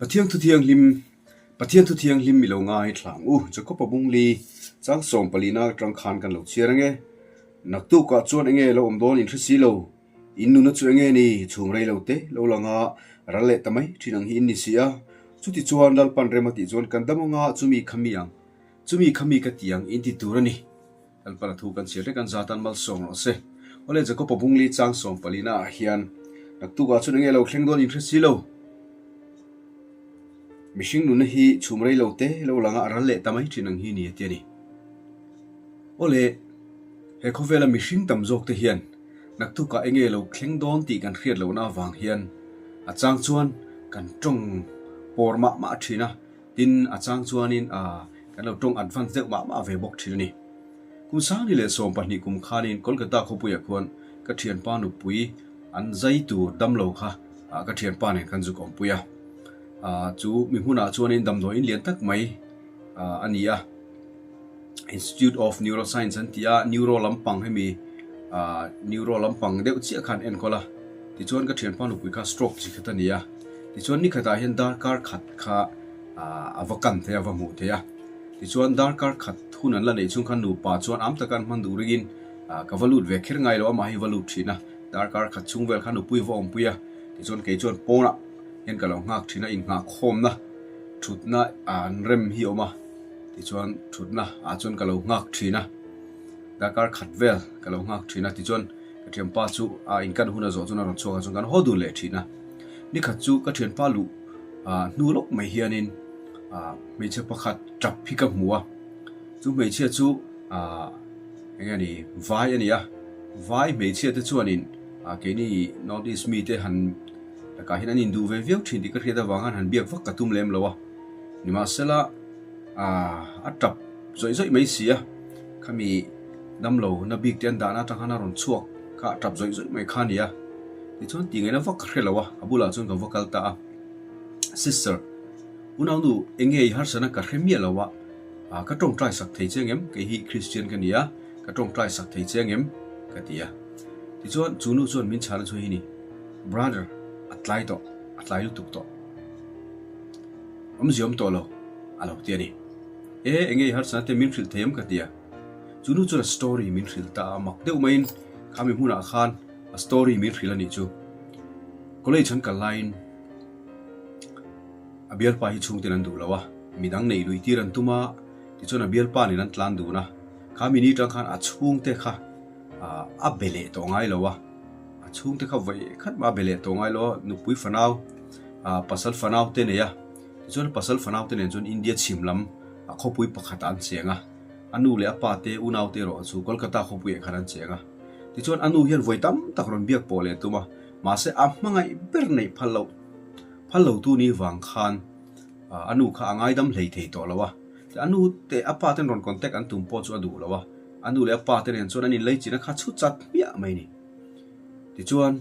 Pathian thu thianghlim Pathian thu thianghlim i lo ngai thla ang u. Jakob-a bungli chang sawm palina atang khan kan lo chhiar ange. Naktukah chuan enge lo awm dawn in hre si lo. In nuna chu enge ni? Chhum rei lo te lo lang a, ral leh ta mai thin ang hi in ni si a. Chuti chuan Lalpan rem a tih chuan kan dam anga chumi kha mi ang, chumi kha mi ka ti ang in ti tur a ni. Lalpan a thu kan chhiar hlek an zat an malsawm rawh se. Awle Jakob-a bungli chang sawm palina ah hian naktukah chuan enge lo thleng dawn in hre si lo. Mihring nunna hi chhum rei lo te lo langa a ral leh ta mai thin ang hi ni a ti a ni. Awle he khawvela mihring tam zawk te hian naktukah enge lo thleng dawn tih kan hriat lohna avang hian a chang chuan kan tawng pawr mah mah thin a. Tin, a chang chuanin a kan lo tawng advance deuh mah mah ve bawk thin a ni. Kum sangni leh 12 kum khanin Kolkata khawpuiah khuan ka thianpa nupui an zai tur damlo kha ka thianpa nen kan zuk awmpui a. Chu mi hmunah chuanin damdawiin lian tak mai a ni a. Institute of Neuroscience an ti a, neuro lampang hemi neuro lampang deuh chiah khan enkawl a. Tichuan ka thianpa nupui kha stroke chi khat a ni a. Tichuan ni khatah hian darkar khat kha a va kan thei a, a va hmuh thei a. Tichuan darkar khat hun an la neih chhung khan nupa chuan am taka an hman duh ringin ka va lut ve kher ngai lo, amah hi va lut thin a. Darkar khat chhung vel kha nupui a va awmpui a, tichuan kei chuan pawnah hian ka lo nghak thin a, innghahkhawmna thutna an rem hi a awm a, tichuan thutna ah chuan ka lo nghak thin a, darkar khat vel ka lo nghak thin a, tichuan. Ka thianpa chu a inkan hun a zawh chuan a rawn chhuak a chuan kan haw dun leh thin a. Nikhat chu ka thianpa luh hnu lawk mai hianin hmeichhe pakhat tap hi ka hmu a. Chu hmeichhia chu eng nge ni vai a ni a. Vai hmeichhia te chuanin keini North East mite han lakah hian an induh ve viau thin tih ka hriat avang khan han biak vak ka tum lem lo a. Nimahsela a tap zawih zawih mai si a, khami damlo na bik te an dahna atang khan a rawn chhuak kha a tap zawih zawih mai kha a ni a, tichuan tih ngaihna vak ka hre lo a, a bulah chuan ka va kal ta a, Sister, unaunu eng nge i harsatna ka hre miah lo a, ka tawngtai sak thei che ang em? Kei hi Christian ka ni a, ka tawngtai sak thei che ang em? ka ti a, tichuan chu nu chuan min chhana chu hei ni, Brother, a tlai tawh, a tlai lutuk tawh. Awmzia awm tawh lo, a lo ti a ni. E, enge i harsatna te min hrilh thei em ka ti a. Chu nu chuan a story min hrilh ta a, mak deuh maiin khami hmunah khan a story min hrilh a nih chu. College an kal laiin a bialpa hi chhungten an duh lo a, midang neih luih tir an tum a, tichuan a bialpa nen an tlan dun a. Khami ni tang khan a chhungte kha a be leh tawh ngai lo a, a chhungte kha vawi khat mah a be leh tawh ngai lo a, nupui fanau pasal fanau te nei a, tichuan pasal fanau te nen chuan India chhim lam a khawpui pakhatah an cheng a, a nu leh a pa te unau te erawh chu Kolkata khawpuiah khan an cheng a, tichuan a nu hian vawi tam tak rawn biak pawh leh tum a, mahse a hmangaih ber neih phal loh phal lo tu ni vang khan a nu kha a ngaidam hlei thei tawh lo a, a nu te a pa ten rawn contact an tum pawh chu a duh lo a, a nu leh a pa te nen chuan an inlei chin a kha chhut chat hmiah mai a ni. Tichuan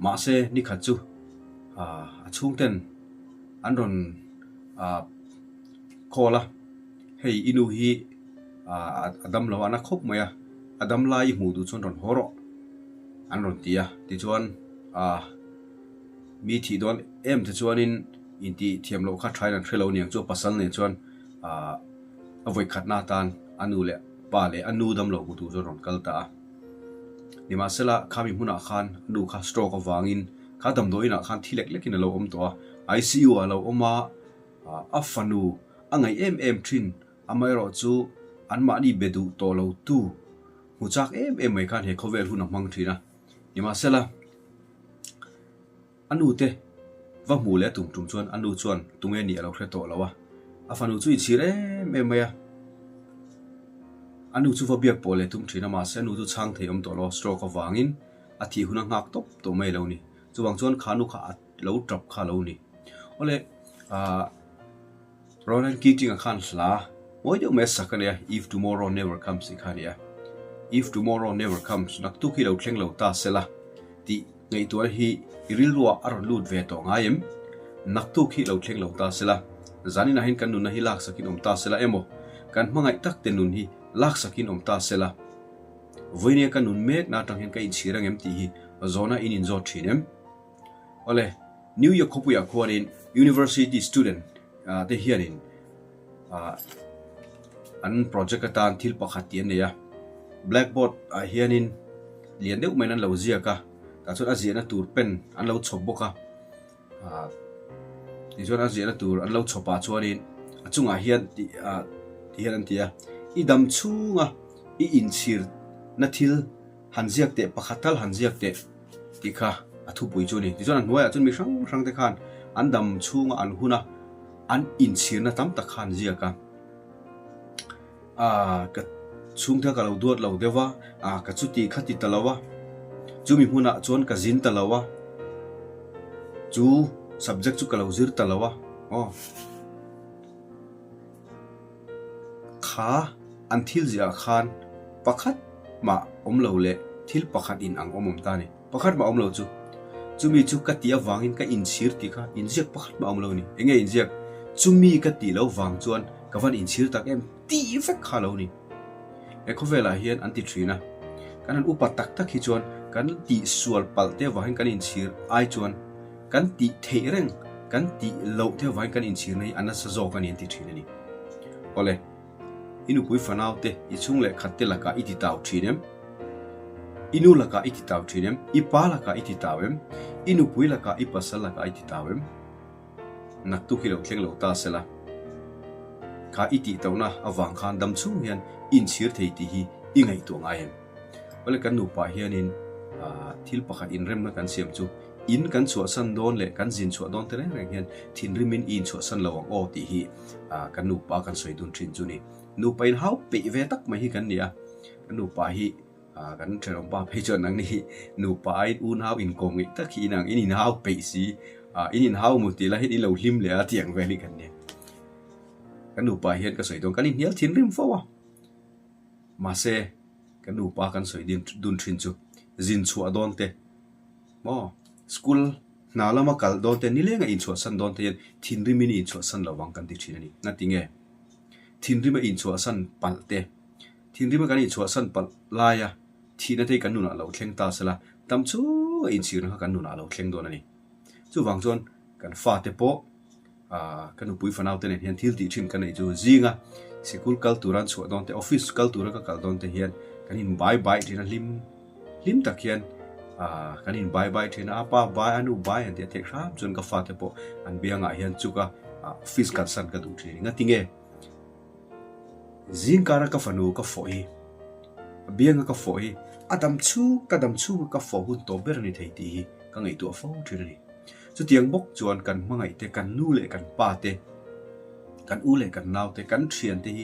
mahse nikhat chu a chhungten an rawn call a, hei i nu hi a dam lo a na khawp mai a, a dam lai i hmuh duh chuan rawn haw rawh an rawn ti a, tichuan mi thih dawn em te chuanin intih thiam loh kha thain an hre lo aniang chu a pasal nen chuan a vawikhatna atan a nu leh pa leh a nu dam lo hmu tur chuan rawn kal ta a. Nimahsela khami hmunah khan a nu kha stroke avangin kha damdawiinah khan thi lek lekin a lo awm tawh a, ICU ah a lo awm a, a fanu a ngaih em em thin, amaherawhchu anmahni be duh tawh lo tu hmu chak em em mai khan he khawvel hun a hmang thin a. Nimahsela A nu te va hmuh leh a tum tum chuan a nu chuan tunge nih a lo hre tawh lo a, a fanu chu inchhir em em mai a. A nu chu va biak pawh leh tum thin a, mahse a nu chu chhang thei awm tawh lo a, stroke avangin a thih hun a nghak tawp tawh mai lo ni. Chuvang chuan kha nu kha a lo tap kha a lo ni. Awle ah. Ronan Keating-a khan hla mawi deuh mai a sak a nia, If Tomorrow Never Comes tih kha a ni a. If Tomorrow Never Comes, naktuk hi lo thleng lo ta se la tih ngaihtuahna hi i rilruah a rawn lut ve tawh ngai em? Naktuk hi lo thleng lo ta se la, zaninah hian kan nunna hi laksakin awm ta se la emaw, kan hmangaih tak te nun hi laksakin awm ta se la, vawinia ka nun mekna atang hian ka inchhir ang em tih hi zawhna in inzawt thin em? Awle. New York khawpuiah khuanin University student te hianin an project atan thil pakhat tih an nei a, blackboard ah hianin lian deuh maiin an lo ziak a, tah chuan a ziahna tur pen an lo chhawp bawk a, tichuan a ziahna tur an lo chhawp ah chuanin a chungah hian tih ah ti hian an ti a, i dam chhunga i inchhir na thil han ziak teh pakhat tal han ziak teh tih kha a thupui chu a ni. Tichuan a hnuaiah chuan mi hrang hrang te khan an dam chhunga an hun a, an inchhirna tam tak kha an ziak a. Aaa ka chhungte ka lo duat lo deuh a, aa ka chuti kha ti ta lo a, chumi hmunah chuan ka zin ta lo a, chu subject chu ka lo zir ta lo a, aw. Kha an thil ziah ah khan pakhat mah awm lo leh thil pakhat in ang awm awm ta a ni. Pakhat mah awm lo chu. Chumi chu ka tih avangin ka inchhir tih kha inziak pakhat mah awm lo a ni. Enge inziak? Chumi ka tih loh vang chuan ka van inchhir tak em tih vek kha lo ni. He khawvelah hian an ti thin a. Kan han upa tak tak hi chuan kan tihsual palh te avangin kan inchhir ai chuan Kan tih theih reng, kan tih loh te avangin kan inchhirna hi a nasa zawk a ni an ti thin a ni. Awle, i nupui fanau te, i chhung leh khat te lakah i ti tau thin em? I nu lakah i ti tau thin em? I pa lakah i ti tau em? I nupui lakah, i pasal lakah i ti tau em? Naktuk hi lo thleng lo ta sela, kha i tih tauhna avang khan dam chhung hian i inchhir thei tih hi i ngaihtuah ngai em? Awle, kan nupa hianin thil pakhat inremna kan siam chu In kan chhuahsan dawn leh kan zin chhuah dawn te reng reng hian thinrimin i inchhuahsan lo ang aw tih hi kan nupa kan sawi dun thin chu ni. Nupa inhau peih ve tak mai hi kan ni a, kan nupa hi kan thenawm pa phei chuan nang ni hi nupa aiin unau inkawm ngeih tak hi inang in inhau peih si, in inhau mu tih lai hian in lo hlim leh a tih ang vel hi kan ni. Kan nupa hian ka sawi dawn kan inhnial thinrim fo a, mahse kan nupa kan sawi dun thin chu zin chhuah dawn te, Maw? School hna lama kal dawn te, nilenga inchhuahsan dawn te hian thinrimin i inchhuahsan lo vang kan ti thin a ni. Ngati nge? Thinrima inchhuahsan palh te, thinrima kan inchhuahsan palh laia thihna te hi kan nunah lo thleng ta sela, tam chunga inchhirna kha kan nunah a lo thleng dawn a ni. Chuvang chuan kan fate pawh Aaa ka nupui fanau te nen hian thil tih thin ka neih chu zinga sikul kal tura an chhuah dawn te office kal tura ka kal dawn te hian kan in bai bai thin a hlim hlim tak hian aaa kan in bai bai thin a a pa bai a nu bai an tih a theih hram chuan ka fate pawh an biangah hian chuk a office kalsan ka duh thin a ni ngatinge zingkara ka fanu ka fawh hi a bianga ka fawh hi a dam chhung ka dam chhunga ka fawh hun tawp ber a ni thei tih hi ka ngaihtuah fo thin a ni. Chutiang bawk chuan kan hmangaih te, kan nu leh kan pa te, kan u leh kan nau te, kan thian te hi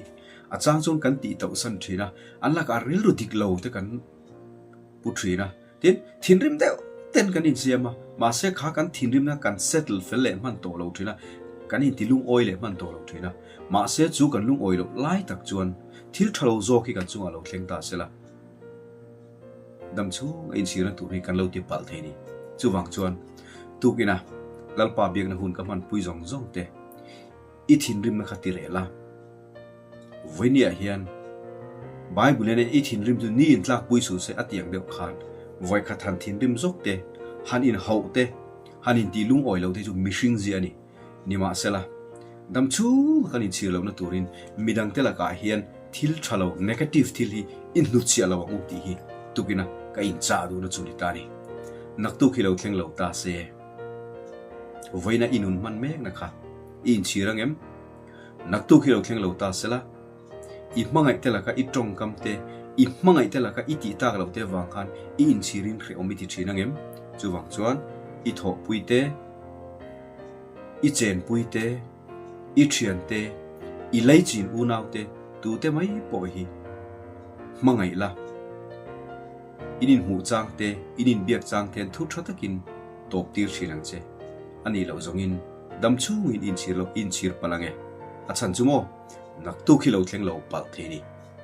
a chang chuan kan tih tauh san thin a, an lakah rilru dik lo te kan pu thin a. Tin, thinrim deuh ten kan insiam a, mahse kha kan thinrimna kan settle fel leh hman tawh lo thin a, kan inti lungawi leh hman tawh lo thin a. Mahse chu kan lungawi loh lai tak chuan thil tha lo zawk hi kan chungah lo thleng ta se la. Dam chhung a inchhirna tur hi kan lo ti palh thei ni. Chuvang chuan, tukina Lalpa biakna hun ka hmanpui zawng zawng te, i thinrimna kha ti reh la. Vawinia hian Bible in i thinrim chu ni intlakpui suh se a ti ang deuh khan vawikhat han thinrim zawk te, han inhauh te, han intih lungawi lo te chu mihring zia a ni. Nimahsela, dam chhunga kan inchhir lohna turin midangte lakah hian thil tha lo, negative thil hi i hnutchhiah lo ang u tih hi tukina ka inchah duhna chu ni ta ni. Naktuk hi lo thleng lo ta se, vawiina i nun hman mekna kha i inchhir ang em? Naktuk hi lo thleng lo ta sela, I hmangaih te laka i tawngkam te, i hmangaih te laka i tih tak loh te vang khan i inchhirin hrehawm i ti thin ang em? Chuvang chuan i thawhpui te, i chenpui te, i thian te, i leichin unau te, tute mai pawh hi hmangaih la. In inhmuh chang te, in inbiak chang te hian thu tha takin tawp tir thin ang che. A nih loh zawngin dam chhungin i inchhir loh i inchhir palh ang e. A chhan chu maw? Naktuk hi lo thleng lo palh thei ni.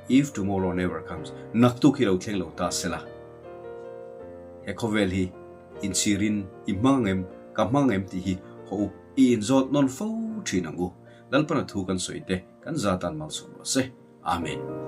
If tomorrow never comes, naktuk hi lo thleng lo ta sela. He khawvel hi inchhirin i hmang ang em, ka hmang ang em tih hi haw u, i inzawt nawn fo thin ang u. Lalpana thu kan sawi te, kan zatan malsawm rawh se. Amen.